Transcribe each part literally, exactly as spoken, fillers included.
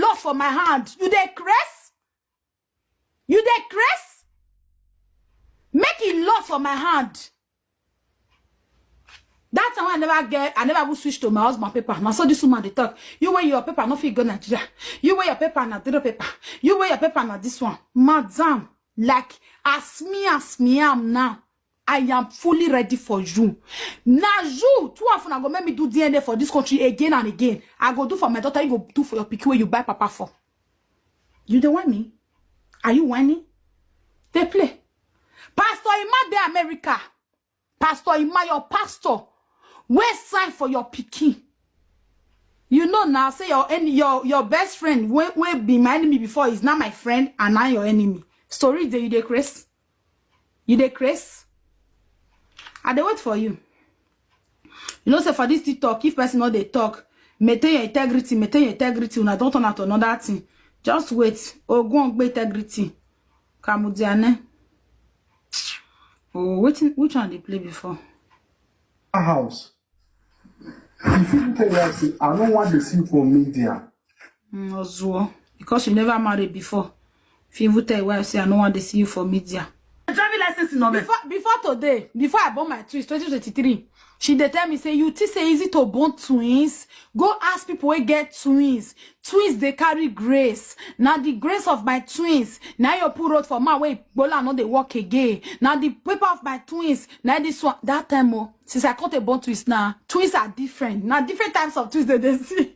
lost for my hand. You dey craze? You dey craze? Make it lost for my hand. That time I never get, I never even switch to my husband paper. Now so this woman dey talk. You wear your paper, no fit go Nigeria. You wear your paper, na zero paper. You wear your paper, na this one. Madam, like, as me, as me am now, I am fully ready for you. Now you, two of una go make me do D N A for this country again and again. I go do for my daughter, you go do for your pikin wey you buy papa for. You dey whine me? Are you whining? Dey play. Pastor Emma dey America. Pastor Emma, your pastor, wey sign for your pikin. You know now, say your en-, your your best friend wey wey be my enemy before is now my friend and now your enemy. Story dey, you dey craze? You dey craze? I dey wait for you. You know say for this TikTok, if person no dey talk, maintain your integrity, maintain your integrity. Una don turn am to another thing. Just wait. Ogun ogbe integrity. Kamudiane. Oh, wetin, which one dey play before? House. If you tell her say I no want to see you for media. Mm, Ozuo, because you never married before. If you even tell your wife say I no want to see you for media. Driving license in November. Before before today, before I born my twins, twenty twenty-three, she dey tell me say, you think say easy to born twins? Go ask people wey get twins. Twins dey carry grace. Na the grace of my twins na your put road for man wey gbola no dey work again. Na the paper of my twins na this one. That time o, since I come dey born twins now, twins are different. Na different types of twins dem dey see.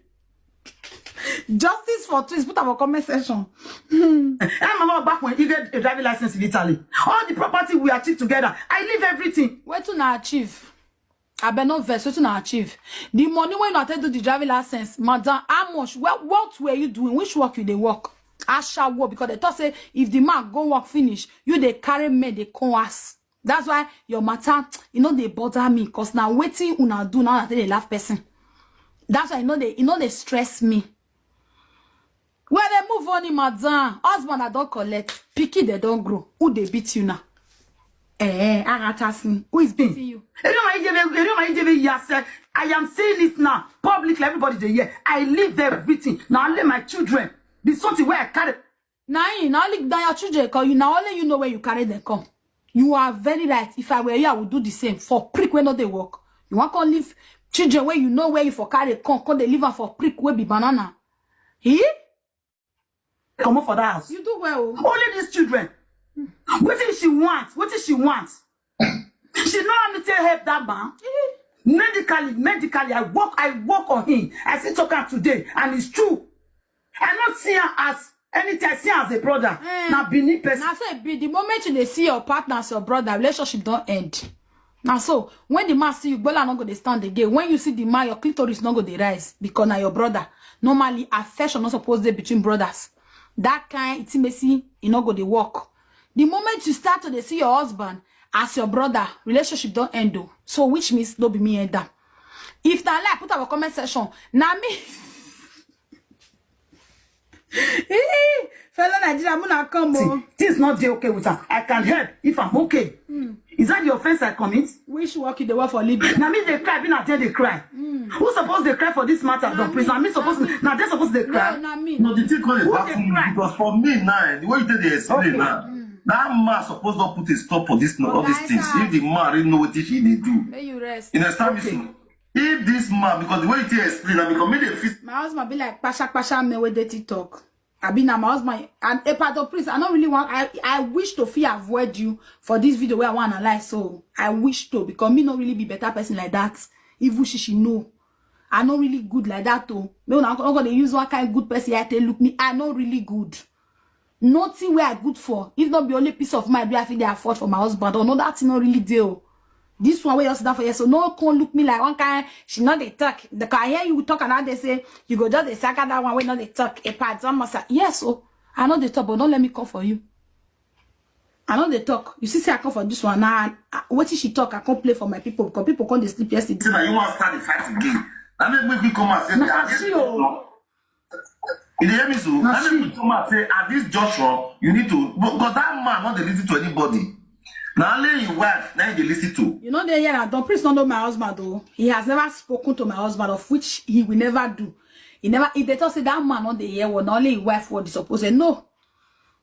Justice for twins, put am for comment section. I'm a back when you get a driving license in Italy. All the property we achieved together, I leave everything. Wetin una achieve? Abeg no vex, wetin una achieve? The money wey una take do the driving license, madam, how much? What, what were you doing? Which work you dey work? Ashawo, because they talk say if the man go work finish, you dey carry men dey come house. That's why your matter, e no dey bother me, 'cause na wetin una do now na take dey laugh person. That's why e no dey, e no dey stress me. Well, they move on, madam. Husband I don collect, pikin they don grow. Who dey beat you now? Eh, Agatasin. Who is beating you? Eroma Ijebe, Eroma Ijebe, yes, sir. I am saying it now publicly. Everybody dey hear. I leave everything. Now only my children. The something where I carry. Na him, na only na your children call you. Na only you know where you carry them come. You are very right. If I were you, I would do the same for prick wey no dey work. You wan come leave children wey you know where you for carry come, come dey leave am for prick wey be banana. He? Come up for that house. You do well. Only these children. Wetin she want? Wetin she want? She no want me to help that man. Medically, medically, I work, I work on him. I still talk am today, and it's true. I not see her as anything. I see her as a brother. Eh. Na Benin person. Na so e be. The moment you dey see your partner as your brother, relationship don end. Na so when the man see you, gbola no go dey stand again. When you see the man, your clitoris no go dey rise because na your brother. Normally, affection no suppose dey between brothers. That kind intimacy, e no go dey work. The moment you start to dey see your husband as your brother, relationship don end o. So which means no be me end am. If na lie, put am for comment section. Na me. Fellow Nigeria, muna come o. Things not dey okay with her. I can help if I'm okay. Is that the offense I commit? Which work you dey work for Libya? Na me dey cry, be na there dey cry. Who suppose dey cry for this matter? Don Prince, na me suppose, na they suppose dey No, cry. Na me. No, the thing called Who back dey from me cry? Because for me now, the way you take dey explain Okay. Now, that man suppose not put a stop for this, all these Oga, things. enter. If the man really know what he dey do, May you rest. You understand me Okay. So, if this man, because the way you take explain now, because me dey fit My husband be like pasha pasha men wey dey TikTok. I be na my husband and a part of priest. I don't really want. I I wish to feel avoid you for this video where I want to lie. So I wish to because me not really be better person like that. Even she she know. I not really good like that though. Me when I go dey use one kind good person I take look me. I not really good. Nothing where I good for. If not be only peace of mind where I feel they afford for my husband. Or no, that's not really deal. This one where you sit down for here, so no come look me like one kind. She not dey talk. The can hear you talk and now they say you go just dey saga that one wey no dey talk. A part Zamasa. Yes, oh, I know they talk, but don't let me come for you. I know they talk. You see, say I come for this one now. What if she talk? I can't play for my people because people come dey sleep yesterday. Say that you want to start the fight again. That make me come and say, Na "Ah, this she o. You dey hear me so? Na That she. Make me come and say, ah, this Joshua, you need to, because that man not dey listen to anybody. Now only his wife, now he dey listen to. You know they hear that. Don't please don't know my husband though. He has never spoken to my husband, of which he will never do. He never, if they talk say that man on the year, well, not only his wife what is supposed to no.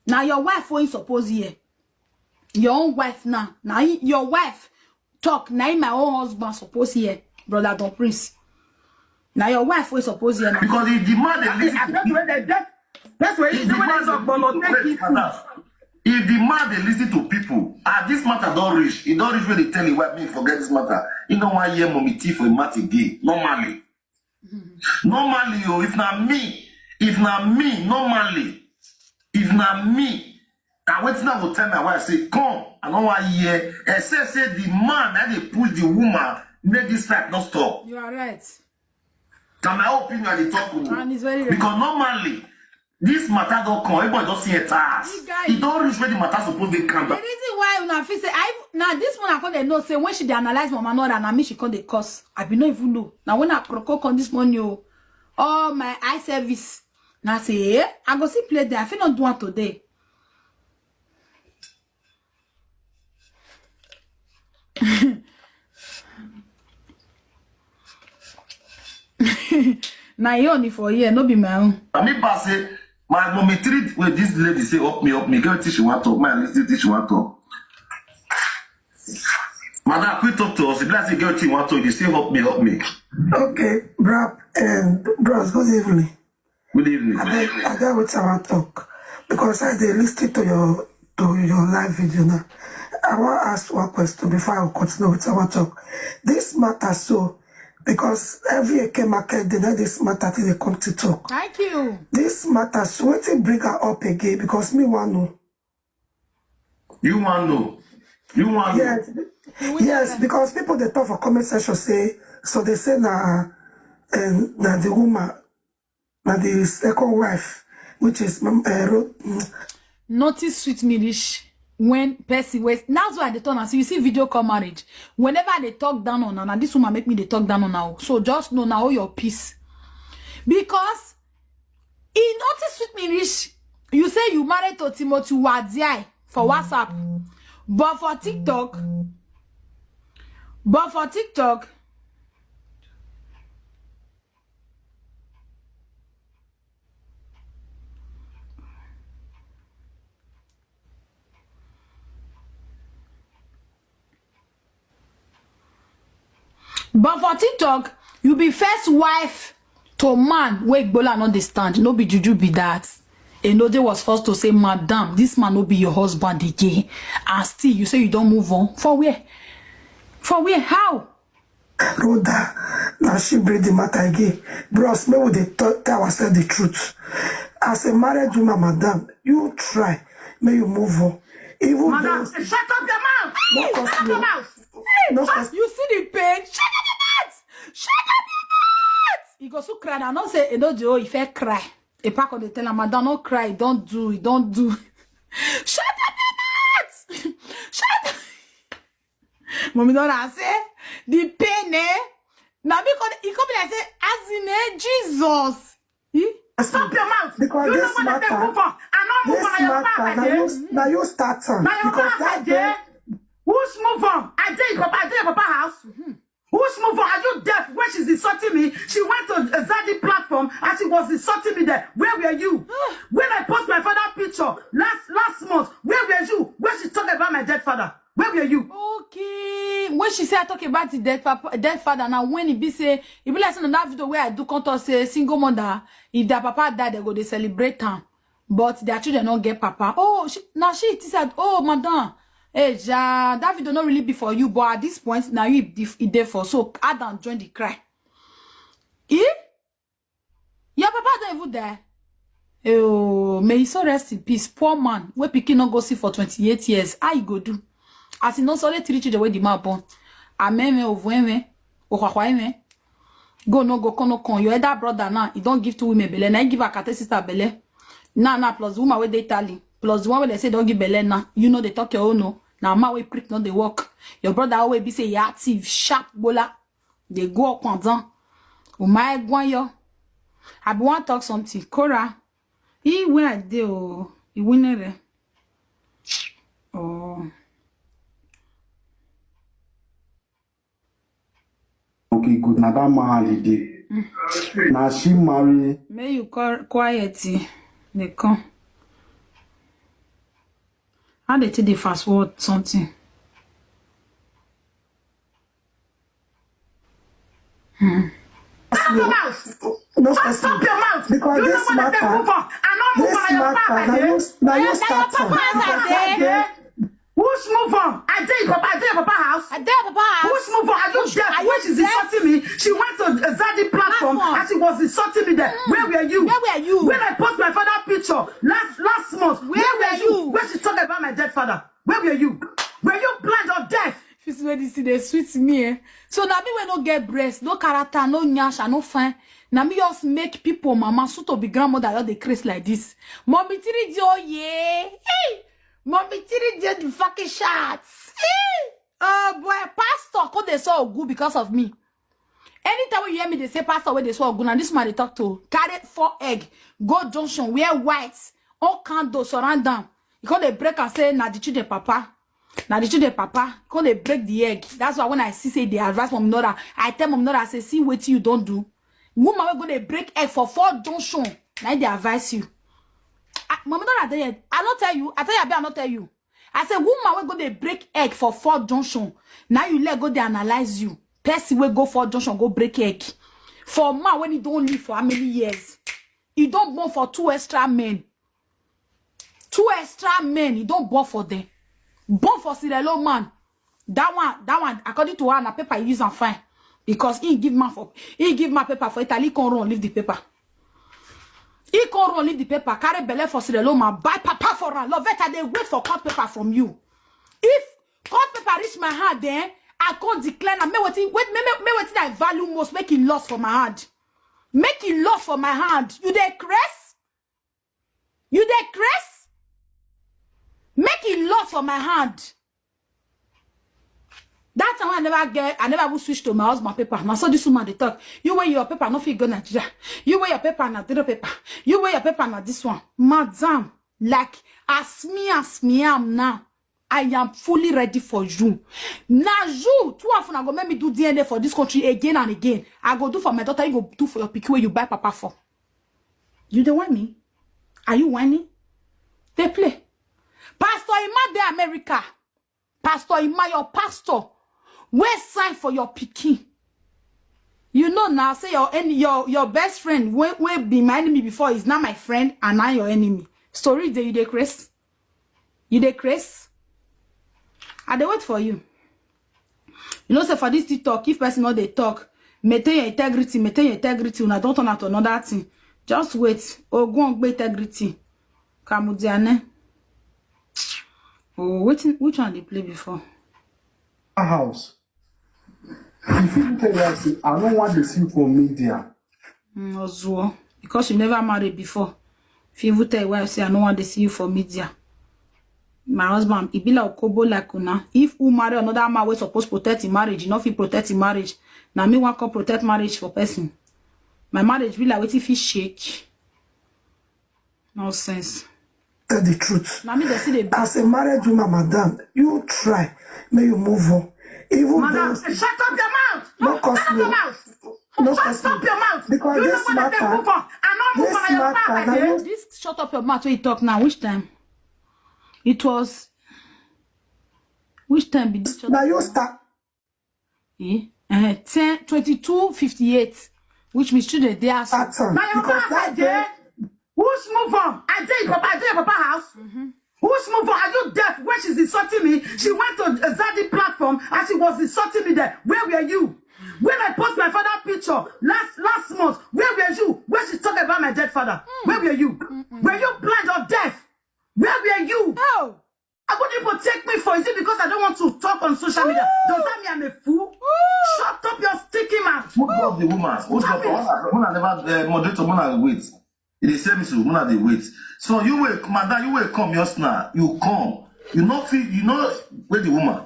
Now your wife what is supposed here. Your own wife now. Now he- your wife talk. Now he my own husband supposed here, brother Don Prince. Now your wife what is supposed here now. Because if the man dey listen to people, That's why you if the do what man is a bolo dey take listen it. to people, if the man dey listen to people, ah, this matter don reach. E don reach when they tell him why me forget this matter. He no wan hear mommy tea for him mouth again. Normally, normally, oh, if na me, if na me, normally, if na me, na wetin I go tell my wife say, come, I no wan hear. Except say the man na dey push the woman make this fight no stop. You are right. Na my opinion I dey talk o. And it's very right. Because normally, this matter don come, everybody don see it as. Big guy. E don reach where the matter suppose dey calm The down. Reason why una feel say I now this one I come dey know say when she dey analyze Mama Nora na me she come dey curse. I be no even know. Now when I proko come this morning oh, all my eye service. Now say eh, I go see play there. I feel not do one today. Na your only for here, no be my own. I mean, pass say my mommy treat where this lady say help me, help me. Girl, teach you want talk. My listen, teach you want talk. Madam, quick talk to us. If I say girl, teach you want talk, you say help me, help me. Okay, Brap and Bros, good evening. Good evening. I get, I get what I want talk because I dey listen to your to your live video now. I want to ask one question before I continue with our talk. This matter so because every eke market they know this matter till they come to talk. Thank you. This matter so wetin bring her up again because me one know. You want know? You want know? Yes, yes, because people they talk for comment section say so they say na and na the woman na the second wife which is um, uh, Ro- mm, Nothing sweet me reach when person waste. That's why I dey turn am. So you see video call marriage. Whenever I dey talk down on her, na this woman make me dey talk down on her. So just know now your peace. Because e nothing sweet me reach. You say you married to Timothy Wadiai for WhatsApp. But for TikTok, but for TikTok, but for TikTok, you be first wife to man wey Igbola no dey stand. No be juju be that. Enode was forced to say, madam, this man no be your husband again. And still, you say you don't move on. For where? For where? How? Rhoda, now she bring the matter again. Bros, me with the t- tell ourselves the truth. As a married woman, madam, you try, may you move on. Even Madam, though shut up your mouth. No Shut cause up your me. Mouth. No cause You see the pain? Shut up your mouth! Shut up your mouth! He go so cry. I not say Enode, oh, if I cry. A pack of the tell her, madam, don't cry, don't do, don't do. Shut up your mouth! Shut up. Mommy don't say the pain, eh? Now because he come like say, as in eh, Jesus. Eh? Stop your mouth. Because You know this what they matter- move on. I not move this on. Your matter mouth now again. You now you start am Now your because mouth that again. day Who's move on? I dare your papa. I dare your papa house. Who's move on? Are you deaf? When she's insulting me, she went to a Zadi platform and she was insulting me there. Where were you? When I post my father picture last last month, where were you? When she talked about my dead father, where were you? Okay. When she say I talk about the dead papa, dead father, now when he be say, he be like say na that video where I do come talk say single mother, if their papa die, they go they celebrate am. But their children don't get papa. Oh, she, now she said, oh madam, hey ja, that video not really be for you. But at this point, now you if, if there for so add and join the cry. Eh? Your papa don't even die. Oh, may he so rest in peace. Poor man, where pikin no go see for twenty-eight years. How you go do? As he no solid three children where the man born. Amen, amen, amen. Go no go kono kon. Your elder brother now, he don't give two women belle. Now he give a Kate sister belle. Now now plus the woman where they Italy, plus the one where they say don't give belle now. You know they talk your own no. Now man we prick not they work. Your brother always be say he active, sharp bola. They go up and down. Oh my guanyo. I be want talk something. Cora, he where I dey oh, he winner. Oh. be good. Na that man e dey. Na she marry. May you qui- quiet. They come. How they take the fast forward something? Shut up your mouth. No Shut person. Up your mouth. Because you this know what matter, I move on. I don't move this on. I matter, pass na there. you, na you Yeah, start na your am. papa house I dey. Who's move on? I dey papa. I dey papa house. I dey papa house. Who's move on? Are you Who's- deaf? are you Which is deaf? insulting me. She went to a Zaddy platform Platform. And she was insulting me there. Where were you? Where were you? When I post my father picture last last month, Where were you? When she talk about my dead father? Where were you? Were you blind or deaf? This way this dey sweet me, eh? So na me wey no get breast, no character, no nyash, I no fine. Na me just make people mama so to be grandmother just dey craze like this. Mommy three D oh yeah. Hey! Mommy three D the fucking shots. Hey! Oh boy, pastor come dey so good because of me. Anytime when you hear me, they say pastor where they so good. Now this man they talk to carry four egg, go junction, wear white, all candle surround them. You call they break and say na the children papa. Now the children papa. Call they break the egg. That's why when I see say they advise mom Nora, I tell mom Nora, I say, see what you don't do. Woman will go they break egg for four junction. Now they advise you. I, mom Nora, they, I not tell you. I tell you, I be I not tell you. I say woman will go they break egg for four junction. Now you let go they analyze you. Person will go four junction go break egg. For man when he don't live for how many years? He don't born for two extra men. Two extra men, he don't born for them. Born for Cirelo man. That one, that one, according to her, na paper he use and fine. Because he give man for he give man paper for Italy, he can't run leave the paper. He can't run leave the paper, carry belle for Cirelo man, buy papa for her. Lovetta, they wait for court paper from you. If court paper reach my hand, then I can't declare na me wetin wait me me me wetin I value most make it loss for my hand. Make it loss for my hand. You dey craze? You dey craze? Make it loss for my hand. That time I never get, I never even switch to my husband paper. Now so this woman they talk. You wear your paper, no fit go Nigeria. You wear your paper, na zero paper. You wear your paper, na this one. Madam, like as me as me am now, I am fully ready for you. Now you, too often I go make me do D N A for this country again and again. I go do for my daughter, you go do for your pikin where you buy papa for. You dey whine me? Are you whining? They play. Pastor Ima dey America. Pastor Ima, your pastor. Where sign for your pikin? You know now, say your en- your your best friend when when be my enemy before is now my friend and now your enemy. Story dey you dey craze? You dey craze? I dey wait for you. You know say for this TikTok, if person no dey talk, maintain your integrity, maintain your integrity. Una don turn am to another thing. Just wait. Ogun ogbe integrity. Kamudiane. Oh, wetin which one dey play before? House. If you tell her say I don't want to see you for media. Mm, Ozuo, because you never married before. If you even tell your wife say I don't want to see you for media. My husband, e be like Okobo like una. If who marry another man wey suppose protect him marriage, you no fit protect him marriage. Na me wan come protect marriage for person. My marriage be like wetin fit shake. Nonsense. Tell the truth. Na me dey see the As a married woman, madam, you try. May you move on. Even Madam, though say, shut up your mouth. No, 'cause Shut up no. your mouth. No, Shut 'cause up no. Your mouth. Because You this know what they matter- move on. I know move this on your matter, mouth, na eh? you This shut up your mouth when you talk now. Which time? It was which time be this shut now up you your start. Eh? Uh, ten, twenty-two, fifty-eight, which means student they are Start am. Now your Because mouth that I dare. day, Who's move on? I dare your papa. I dare your papa house. Who's move on? Are you deaf? When she's insulting me, she went to a Zaddy platform and she was insulting me there. Where were you? When I post my father picture last last month, where were you? When she talk about my dead father, where were you? Were you blind or deaf? Where were you? Oh, Are you people take me for? Is it because I don't want to talk on social media? Does that mean I'm a fool? Shut up your sticky mouth. Who block the woman? Who block the woman? Woman never uh, moderator. Woman wait. It is same issue. Woman dey wait. So you will, madam, you will come just now. You come. You know feel. You know where the woman.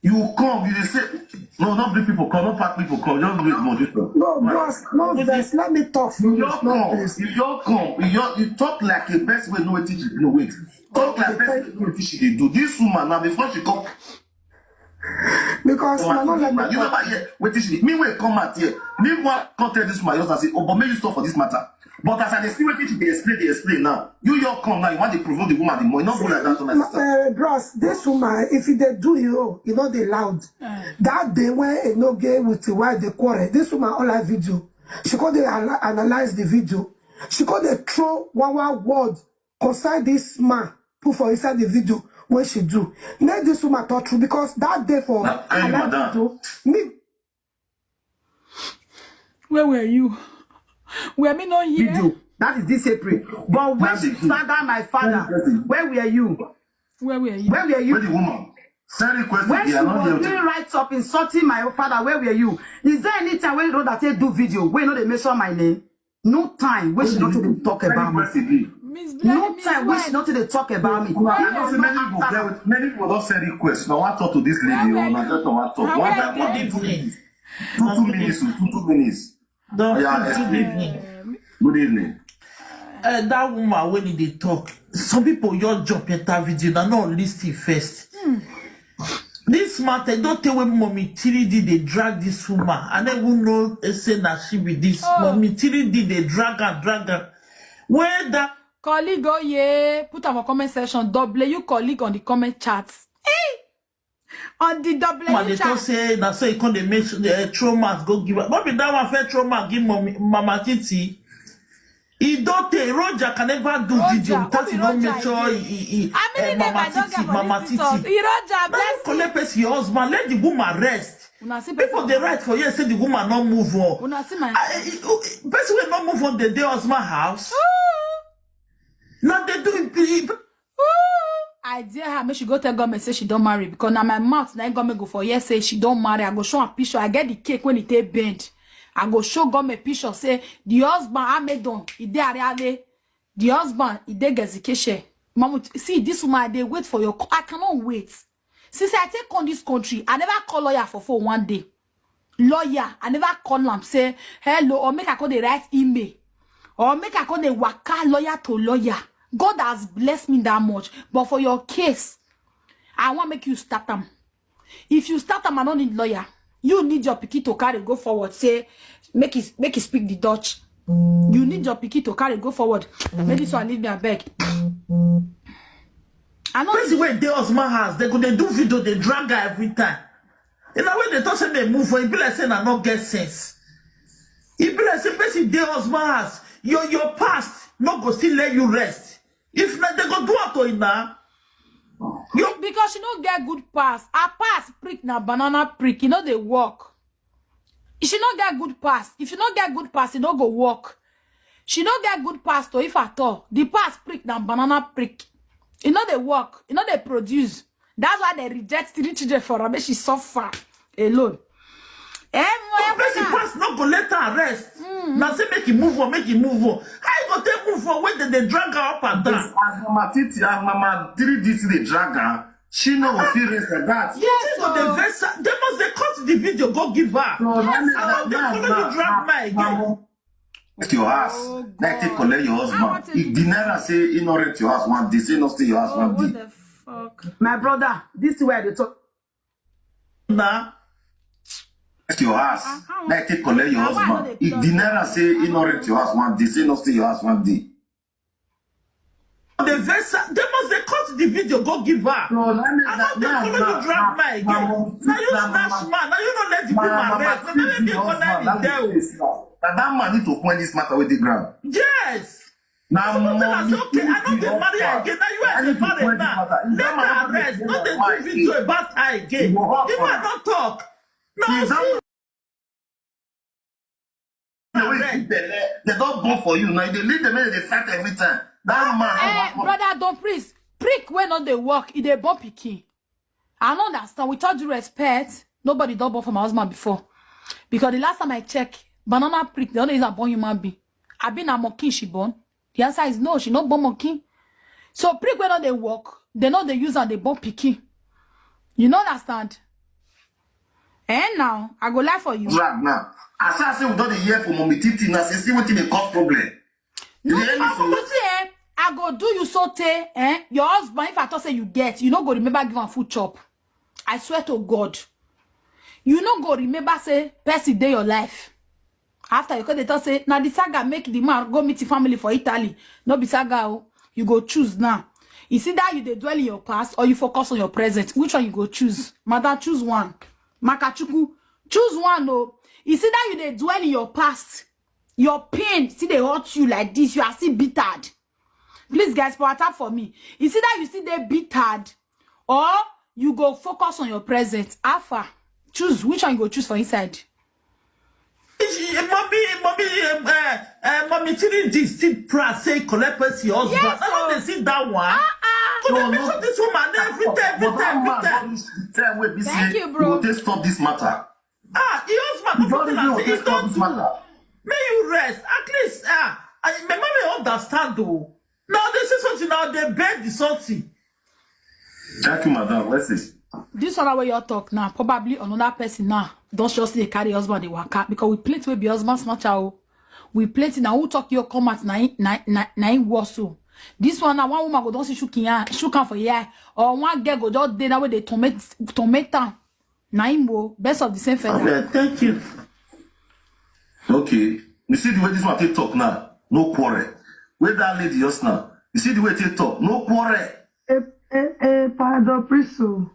You come. You dey say no. Not bring people come. Not pack people come. Just wait, moderator. No, bros, no vex. Let me talk You finish. just No come. vex. You just come. You just, you talk like a person wey know wetin she no wait. Talk like person wey know wetin she dey do. This woman now before she come. Because Come na out not to like this man. You never hear wetin she dey. Me wey come out here, me wan come tell this my husband say, "Oh, but make you stop for this matter." But as I dey see wetin she dey explain, dey explain, dey explain now. You your come now, you want to provoke the woman the more. You not go like that, my sister. Uh, bros, this woman, if you dey do you, you know they loud. That day when Enoge with the wife they quarrel, this woman all her video. She go dey ana- analyze the video. She go dey throw one one word concerning this man put for inside the video when she do. Let this woman talk true because that day for Na, hey, her live madam. Video, me Where were you? Were me not here? Video. That is this April. But when That's she the thing. Slander my father, That's the thing. Where were you? Where were you? Where were you? Where the woman? Send request When to she the another was doing hotel. Write up insulting my father, where were you? Is there any time when Rhoda take do video? Where you know they mention my name? No time. When she not to talk Send about me. request again. Miss No Black, Miss time. When she White. Not to talk about me. Una, I I know say no many people answer. Get, many people don send request. Now I talk to this lady. Where Oh, were now you? That's what I talk. How One were by you? one, Good two evening. minutes. Two two minutes. Oh, two two minutes. Doc, Yeah, good explain. evening. Um, Good evening. Uh, that woman when they talk, some people your job enter video now not listen first. This matter don't tell when mommy three D they drag this woman. I never know they say that she be this Oh. Mommy three D they drag her, drag her. Where that Colleague, oh yeah, put our comment section. W colleague on the comment chat. Hey! On the W man they chat. Talk say now so he come they make sure the uh, trauma go give her. What be that one fair trauma give mommy, Mama Titi? He don't take Roger can never do Roger, video without who he be don't make Roger sure again? he, he, he How many uh, name I Mama don't Titi, get for Mama this Titi. TikTok? He Roger, Now you bless you. Collect person your husband, let the woman rest. Una see People person. They write for you say the woman not move on. Una see my Ah, eh, eh, oh, eh, person will not move on the day husband house. Now they do it. Ooh, I dare her. Make she go tell government say she don't marry because now my mouth now government go for yes say she don't marry. I go show her picture. I get the cake when it take bend. I go show government picture say the husband I made on. He dey Ariale. The husband he dey Gezikeshe. Mamu, see this woman. I dey wait for your. Call. I cannot wait. Since I take on this country, I never call lawyer for phone one day. Lawyer, I never call am say hello or make I call the right email or make I call the waka lawyer to lawyer. God has blessed me that much, but for your case, I want make you start am. If you start am, I don't need lawyer. You need your pikin to carry go forward. Say make it make it speak the Dutch. You need your pikin to carry go forward. Make this one leave me abeg. I know. Person wey dey husband house, they go dey do video, they drag her every time. In a way, they talk say they move for. It be like say na not get sense. It be like say person dey husband house. Your your past no go still let you rest. If not, they go do it to you now. Because she no get good pass. Her pass prick na banana prick. You know they work. She no get good pass. If she no get good pass, it no go work. She no get good pass to if at all. The pass prick na banana prick. It no they work. It no they produce. That's why they reject three children for her. Make she suffer alone. Eh, mo- eh, Person brother. Pass no go let her rest. Now say make him move on, make him move on. How you go take move on when they, they drag her up and down? As Mama Titi, as Mama three D C dey drag her, she no go feel rest like that. Yes, So they so vex her. They must they cut the video, go give her. So that means I don't that think now, follow you drag now, my again. now, rent your house. Oh, Let it God. Collect your I husband. want to If the naira say he no rent your house one day, say no stay your house Oh, one what day. The fuck? My brother, this is where they talk. Now, Rent your house. I can't. Let it collect your I want husband. to If the naira say he no rent your house one day, say no stay your house one day. the vex her. They must they cut the video, go give her. So that means I that don't think now, follow now, you drag now, my now, again. Now you now, snatch now, man. Now you don't let the now, woman now, rest. now, Now you the be gonna husband, be that there. is this now. Now that man need to point this matter with the ground. Yes. Now, Someone tell us, mommy, okay, I the don't get married husband. again. Now you I are need to married point this now. matter. If Let that man her no rest. get Not the married do video again, about her again. it will hot You for might her. Not talk. Is No, that see, the way you Correct. They, they don't born for you. Now they leave the man, they fight every time. That man. Eh, brother, don't please. Prick wey no dey work, e dey born pikin. I no understand. With all due respect, nobody don born for my husband before. Because the last time I check, banana prick, they only use am born human being. I been a monkey she born. The answer is no, she no born monkey. So prick wey no dey work, they no dey use am dey born pikin. You no understand? Eh, now I go lie for you. Drag now. As I say, we don dey hear from Mommy Titi now. Say, see wetin dey cause problem. No, You hear me? I go see, eh, I go do you so tey, eh? Your husband, if I talk say you get, you no go remember give am food chop. I swear to God, you no go remember say person dey your life. After you come dey talk say na the saga make the man go meet the family for Italy. No be saga o. You go choose now. Is either you dey dwell in your past or you focus on your present. Which one you go choose? Madam, choose one. Makachukwu, choose one o. Is either you dey dwell in your past, your pain still dey hurt you like this, you are still bittered. Please, guys, power tap for me. Is either you still dey bittered or you go focus on your present. Alpha, choose which one you go choose for inside. Mommy, mommy, um, uh, uh, mommy, three D still pra say collect person your husband. Yes, I don't oh. dey see that one. Ah, ah. Go No, dey no. mention this woman every time, every time, every time. Time wey be Thank say you, bro. Go take stop this matter. Ah, your husband You go don tell even am say take e don stop this do. Matter. Make you rest. At least, ah, I, my mommy understand though. Now they say something now they beg the something. Thank you, madam. Let's see. This one wey you talk now, probably another person now don just dey carry husband dey waka, because we plenty wey be husband snatcher o. We plenty na who talk your come out na him- na na na him worse o. This one na one woman go don see shook him hand, shook am for here, or one girl go just dey now wey dey torment torment am. Na him o, best of the same feather. Yeah, thank you. Okay. You see the way this one take talk now? No quarrel. Where that lady just now? You see the way take talk? No quarrel. Eh, eh, eh, Pastor Priso,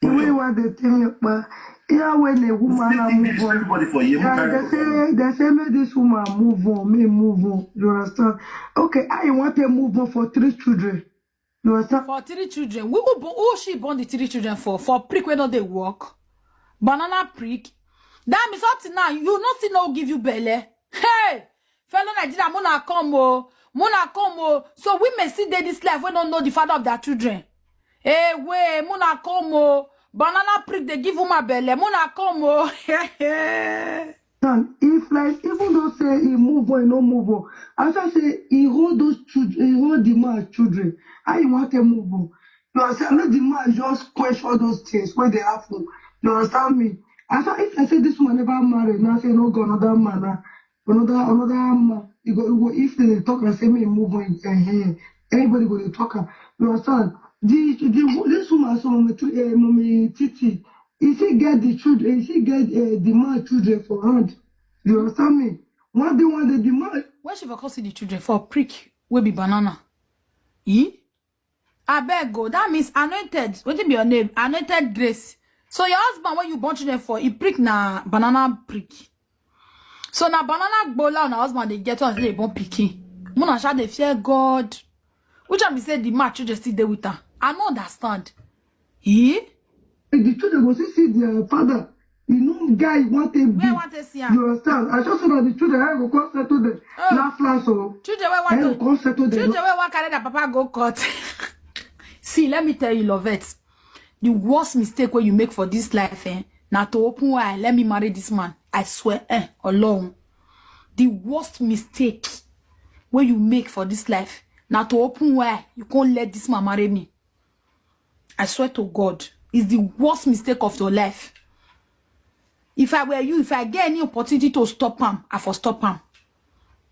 the way what they tell you, but yeah, when a woman Speak a English, move on, everybody for here. yeah, they say they say make this woman move on, me move on. You understand? Okay, I want to move on for three children. You understand? For three children, who who, bo- who she born the three children for? For prick wey no dey work, banana prick. That means something now. You no still no give you belle. Hey, fellow Nigeria, muna come o, muna come o. So women still dey this life wey no know the father of their children. Hey, wey muna come o, banana prick dey give woman belle. Muna come o. And if like even though say he move on, he no move on. I shall say he hold those children, he hold the man children. How you want to move on? You understand? Let the man just quench all those things when they happen. You understand me? I shall if I say this woman never married, now say no go another man, ah, another another man. You go, you go if they talk and say me move on, eh, eh, everybody go dey talk am. You understand? The, the this woman so mommy, uh, mommy Titi, he still get the children, he still get uh, the man children for hand. You understand me? One day, one day, the man Where she for come see the children for prick wey be banana? E? Abeg go. That means anointed. Wetin be your name? Anointed Grace. So your husband wey you born children for, he prick na banana prick. So na banana gbola una husband dey get one dey born pikin. Muna sha dey fear God. Which one be say the man children still dey with am? I no understand. E? the children go see see their father. You know, guy want to be. Where I want to see am? You understand? I just saw that the children I go come settle them. Oh. Laugh, laugh, so Children wey I want go to come settle them. children wey wan carry their papa go court. See, let me tell you, Lovette, the worst mistake wey you make for this life, eh, na to open eye, let me marry this man. I swear, eh, Ọlọ́run. The worst mistake wey you make for this life na to open eye, you can't let this man marry me. I swear to God, it's the worst mistake of your life. If I were you, if I get any opportunity to stop am, I for stop am.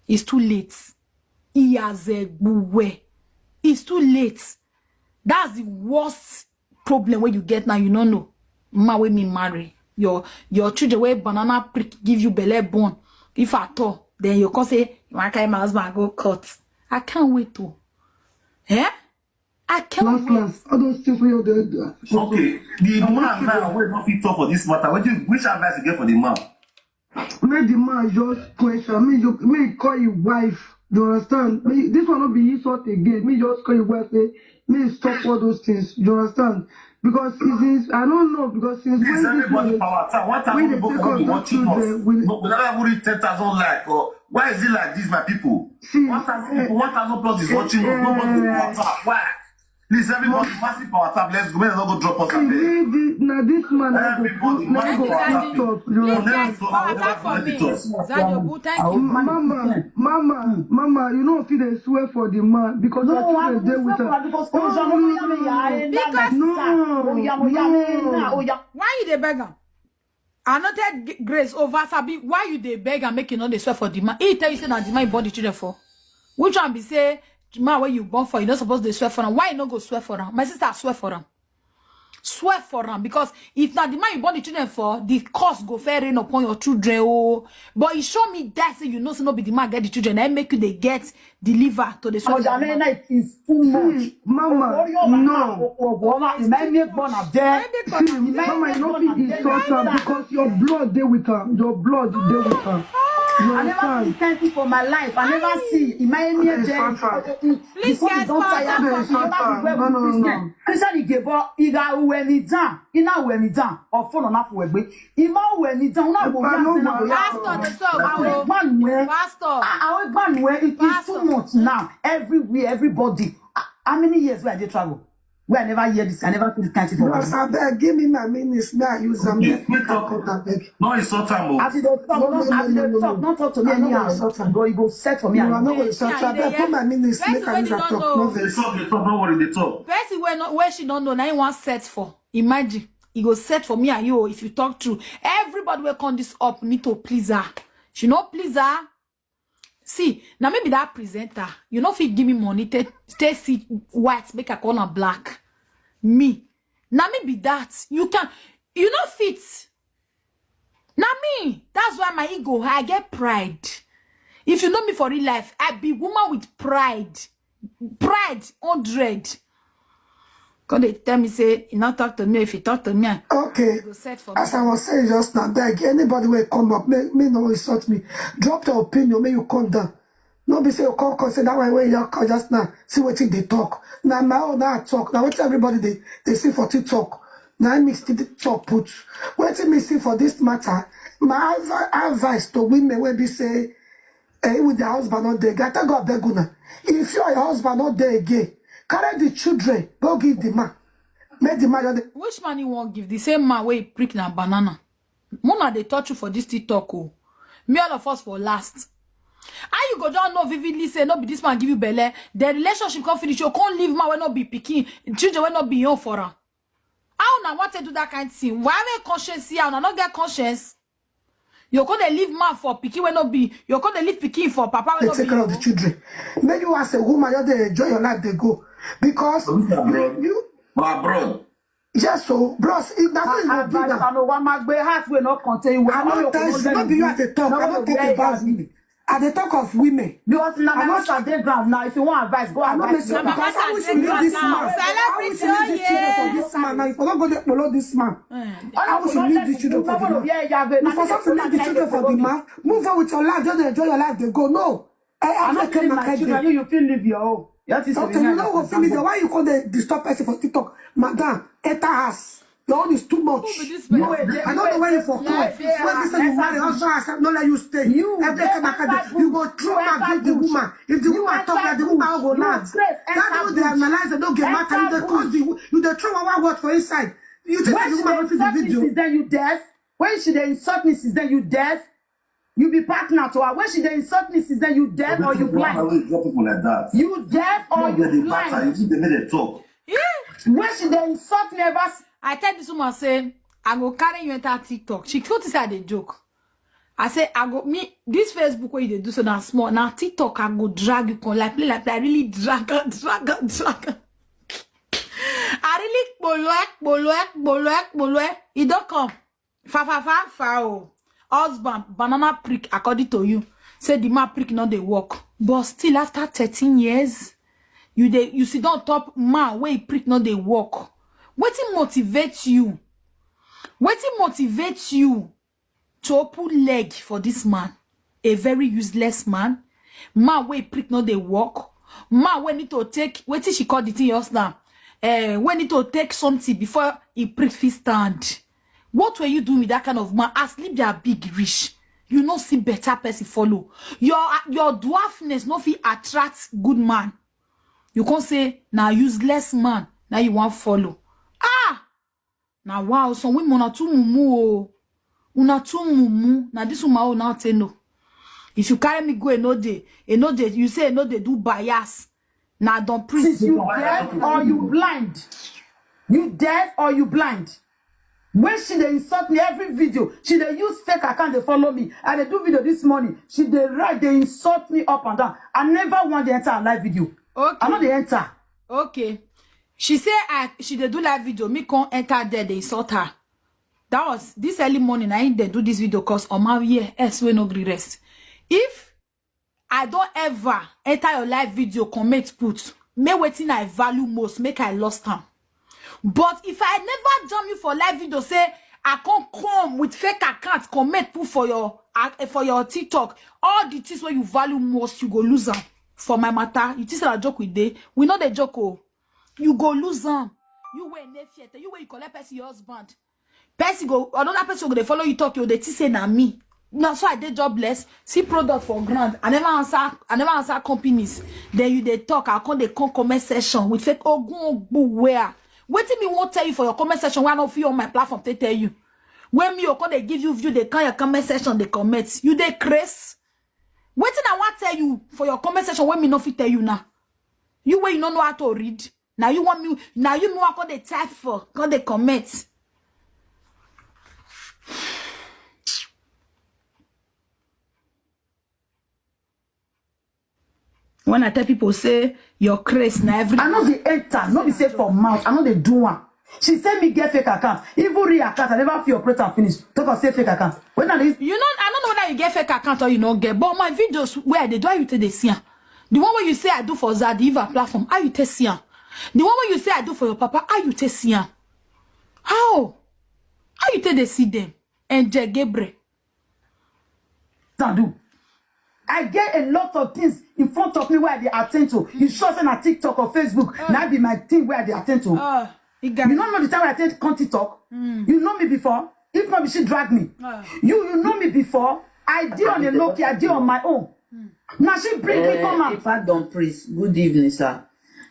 It's too late. He has a way. It's too late. That's the worst problem wey you get now. You no know. Ma wey me marry. Your your children wey banana prick give you belle born. If at all, then you come say, you wan carry my husband go court. I can't wait to. Eh? I can't Last, wait. last, all those things we all dey do. Okay, the man now wey no fit talk for this matter. What you which advice you get for the man? Make the man just question me. You me call your wife. You understand? Me, this one not be insult again. Me just call your wife. Say, me stop all those things. You understand? Because it is I don't know because since Please, when this everybody, man power time. One when thousand they people take come out be those watching us. children, we No, we never even reach ten thousand like. Or why is it like this, my people? See, One thousand eh, people, one thousand plus is watching us. Nobody eh, will power tap. Why? Please, everybody, massive power tap. Let's go. Make dem no go drop us. see, Abeg. me, the, now this man I go Everybody, put, now I massive go power put tap. stop. You Please, understand? guys, power tap for me. Zadio, thank you. Mama, mama, mama, you know if they swear for the man because No, your I children will dey swear with for her her. because No, Oya, no, Oya, no, me, no, ya, no. eh, No, na, na, Oya, Oya, me, na, no. Oya. Why you dey beg am? Anointed G- Grace over Sabi. Why you dey beg am make you no dey swear for the man? He tell you say na the man you born the children for. Which one be say the man wey you born for, you no suppose dey swear for am? Why you no go swear for am? My sister, swear for am. Swear for am, because if na the man you born the children for, the curse go fair rain upon your children. Oh, but e show me that say you know say no be the man get the children, na make you dey get deliver to the soldier. Ọ̀dàlẹ́nà, it is too much. Mama, Orí ọ̀la náà no. Ọ̀gbọ̀n ọ̀la ìmọ̀ ẹ̀mí ẹ̀gbọ́n náà jẹ́. Mama, you no fit insult her because your blood dey with her. Your blood dey with her. You I never see understand? Thank you for my life. I never see Imayemi It's Eje. not her. Please, Before you guys, don't pause tire that from for you, me. that is where No, no, we no, Christian. Christian Igebo, Iga Uwemidan, Ina Uwemidan, or phone on Afuwegbe. Ima Uwemidan, Una I Uwemidan, know Una what Uwemidan. Pastor, the talk. Àwọn ẹ̀gbọ́n nìyẹn. Pastor. Ah, àwọn ẹ̀gbọ́n nìyẹn, it is too Pastor. much Now. Everywhere, everybody. Ah, how many years where I dey travel? Where I never hear this, I never see this kind of thing for Bros, my abeg, give me my minutes. May I use them? Okay, Make me quick talk. Cut, abeg. No insult am o. As you dey talk, No, not no, as you no, dey no, talk, no. Not talk to me I no anyhow. insult am. But you go set for me. No, I And no you go dey- insult Yeah, you. yeah, Abeg, put my minutes. Person Make I wey use dey am not talk. know. No vex. Dey talk, dey talk, no worry, dey talk. Person wey no, wey she don't know, na him wan set for. Imagine, he go set for me and you. If you talk true, everybody wey come this up need to please her. She no please her. See, now maybe that presenter, you no fit give me money. Take, take see white, make I call am black. Me, now me be that. You can, you no fit. Now me. That's why my ego high. I get pride. If you know me for real life, I be woman with pride. Pride hundred. Come dey tell me say you not talk to me. If you talk to me, I Okay. go set for me. As I was saying just now, beg anybody wey come up, make me no insult me. Drop your opinion, make you come down. No be say you come come say that way wey you come just now. See wetin dey talk. Na my own na I talk. Na wetin everybody dey dey see for TikTok. Na me still dey talk put. Wetin me see for this matter? My advi- advice to women wey be say, eh, with their husband no dey again. I tell God beg una. If you and your husband no dey again, carry the children go give the man. Make the man just dey Which man you won't give? The same man wey prick na banana. Mona dey touch you for this TikTok. Oh, me all of us for last. How you go down know vividly say no be this man give you belle? The relationship come finish. You can't leave man wey no be picking, children wey no be young for her. How una want to do that kind of thing? Why we conscience here? Una no get conscience. You could dey leave man for picking wey no be. You could dey leave picking for papa wey dey no take be. Care of the children. Make you as a woman, you dey enjoy your life, dey go. Because Abroad. You, Abroad. Yes, so bros, if that's what you do Advice now. I know one might be heart will not contain you. I no tell you, no be you at the talk. I no talk about me. I dey talk of women. Because now I my no- house at the ground now. If you want advice, go I no advise make sure me. because I wish you leave this man. I wish you leave this children for this man. Now if I don't go there, follow this man. I wish you leave this children for the man. If I don't leave the children for the man, move on with your life. Just enjoy your life. They go no. I I'm I not came leaving back my at children. them. You, you feel leave your own. That is Okay, you know what? Finish. Why you call the disturb person for TikTok, madam? Enter house. Your own is too much. Who be this You person? were there. I don't know where you for You come. were there. When they say you marry, husband has no let you stay. You Every enter time I can that do, you go bush. throw You and enter give the bush. Woman. If the You woman talk, enter that the woman bush. go You laugh. stress That enter way they bush. analyze and don't get matter. You Enter dey cause bush. the you dey throw one word for inside. You think When the she woman dey will see the insult me video? Since then you deaf. When she dey insult me since then you deaf. You be partner to her. When she dey insult me since then you deaf or you Why blind. will you drop people like that? You deaf or Don't get you the matter. blind. You think they make them talk? When she dey insult me ever s- I tell this woman say I go carry you enter TikTok. She come say I dey joke. I say I go me this Facebook wey you dey do so na small. Now TikTok I go drag you come like play like play. I really drag am, drag am, drag am. I really kpolo e, kpolo e, kpolo e, kpolo e. E don come. Fa fa fa fa o. Husband banana prick according to you. Say the man prick no dey work. But still after thirteen years, you dey you sit down top man wey prick no dey work. Wetin motivate you? Wetin motivate you to open leg for this man? A very useless man. Man wey prick no dey work. Man wey need to take wetin she call the thing just now. Eh, wey need to take something before he prick fit stand. What were you doing with that kind of man? As Libya big rich, you no see better person follow. Your your dwarfness no fit attract good man. You can't say na useless man now you want follow. Ah, now wow, some women are too mumu. Oh. Una too mumu. Now this woman oh now tell no. If you carry me go another day, another day, you say another day do bias. Now don't preach. Since you deaf or you blind. You deaf or you blind. When she dey insult me every video, she dey use fake account dey follow me. I dey do video this morning. She dey write, dey insult me up and down. I never want to enter her live video. Okay. I no dey enter. Okay. She say I she dey do live video, me come enter there dey insult her. That was this early morning. I dey do this video cause Omar here else wey no gree rest. If I don ever enter your live video, comment put, make wetin I value most, make I lost am. But if I never jam you for live video, say I come come with fake account, comment put for your uh, for your TikTok, all the things wey you value most, you go lose am. For my matter, you think say I joke with day? We no dey joke o. You go lose am. You wey no fear, you wey you collect person your husband. Person go another person go dey follow you talk, you dey think say na me. Na so I dey jobless. See product for ground. I never answer. I never answer companies. Then you dey talk. I come dey come comment section with fake ogun ogbu where. Wetin me won't tell you for your comment section? Why not feel on my platform? They tell you. When me or come they give you view, they come your comment section, they comment. You dey craze. Wetin I want tell you for your comment section when me no fit tell you now. You wey you no know how to read. Now you want me. Now you know I come they type for, come they comment. When I tell people say your craze na every I know the enter, no be say for mouth, I know they do one. She send me get fake account, even real account, I never feel operate and finish. Talk of say fake account. When are these you know, I don't know whether you get fake account or you no get, but my videos where they do how you take they see am. The one where you say I do for Zadiva platform, how you take see am? The one where you say I do for your papa, how you take see am? How? How you take they see them? And Jay Gabriel. I do. I get a lot of things in front of me where I dey attend to. You sure say na TikTok or Facebook? Na be my thing where I dey attend to. Uh, you got You don't know the time I attend come TikTok. You know me before. If not, she drag me. You you know me before. I did on a low key. I did on my own. Now she bring me come out. Ifa don priest, good evening, sir.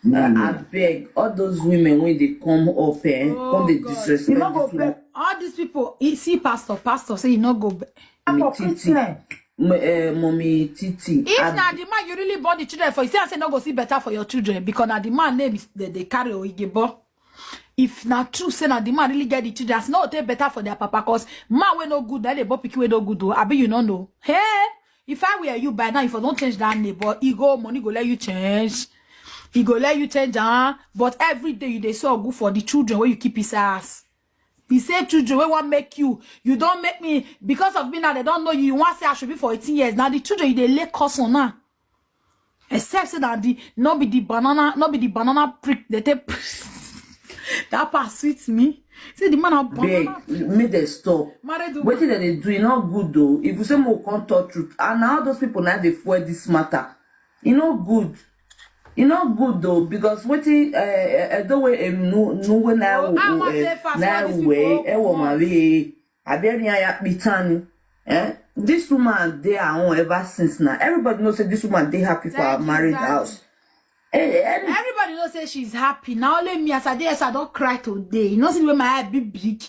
Uh, abeg, all those women wey dey come up, eh, come dey disrespect You no go this woman. beg. All these people, you see, pastor, pastor say you no go. Be- For Titi. Christian. M- eh, Mommy Titi. If ab- na the man you really born the children for, you say I say no go see better for your children because na the man name is they, they carry Oigebo. If na true say na the man really get the children, as no take better for their papa, cause man wey no good, that they born pikin wey no good o. Abi you no know? Hey, if I were you by now, if I don't change that name, but he go money go let you change. He go let you change, huh? But every day you dey so good for the children where you keep his ass. He say children wey wan make you, you don make me because of me now. They don't know you. You wan say I should be for eighteen years now. The children you dey lay curse on now. Except say that the no be the banana, no be the banana prick. They take that part sweets me. Say the man a Beg, banana. Make dem stop. Married Wetin woman. dem dey do, e no good o. If you say make we come talk truth, and na all those people na dey fuel this matter. E no good. E no good o, because wetin eh, Edo wey em nu nu wey na Oh, I wan say fast, all these people we wey ewo comot. mari abi any aya pitani. Eh, this woman dey her own ever since now. Everybody know say this woman dey happy for her Thank you, married Daddy. House. Eh, eh, Everybody know say she's happy. Now only me as I dey, yes, I don't cry today. You know, see the way my eye be big.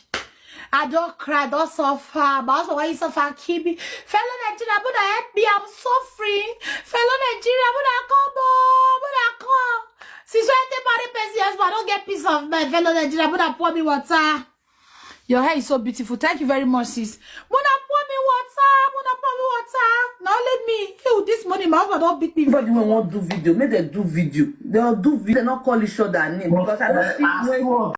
I don't cry, don't suffer. But also why you suffer, Kibi? Fellow Nigeria, but help me, I'm suffering. Fellow Nigeria, but I come, oh, but I come. Since when I take marry person, yes, but I don't get peace of mind. Fellow Nigeria, but I pour me water. Your hair is so beautiful. Thank you very much, sis. Mona pour me water. Mona pour me water. Now let me. Ew, this morning, my husband don't beat me. Everybody wey wan do video, make dem do video. Dem do video, dem no call each other name because I no see As when what?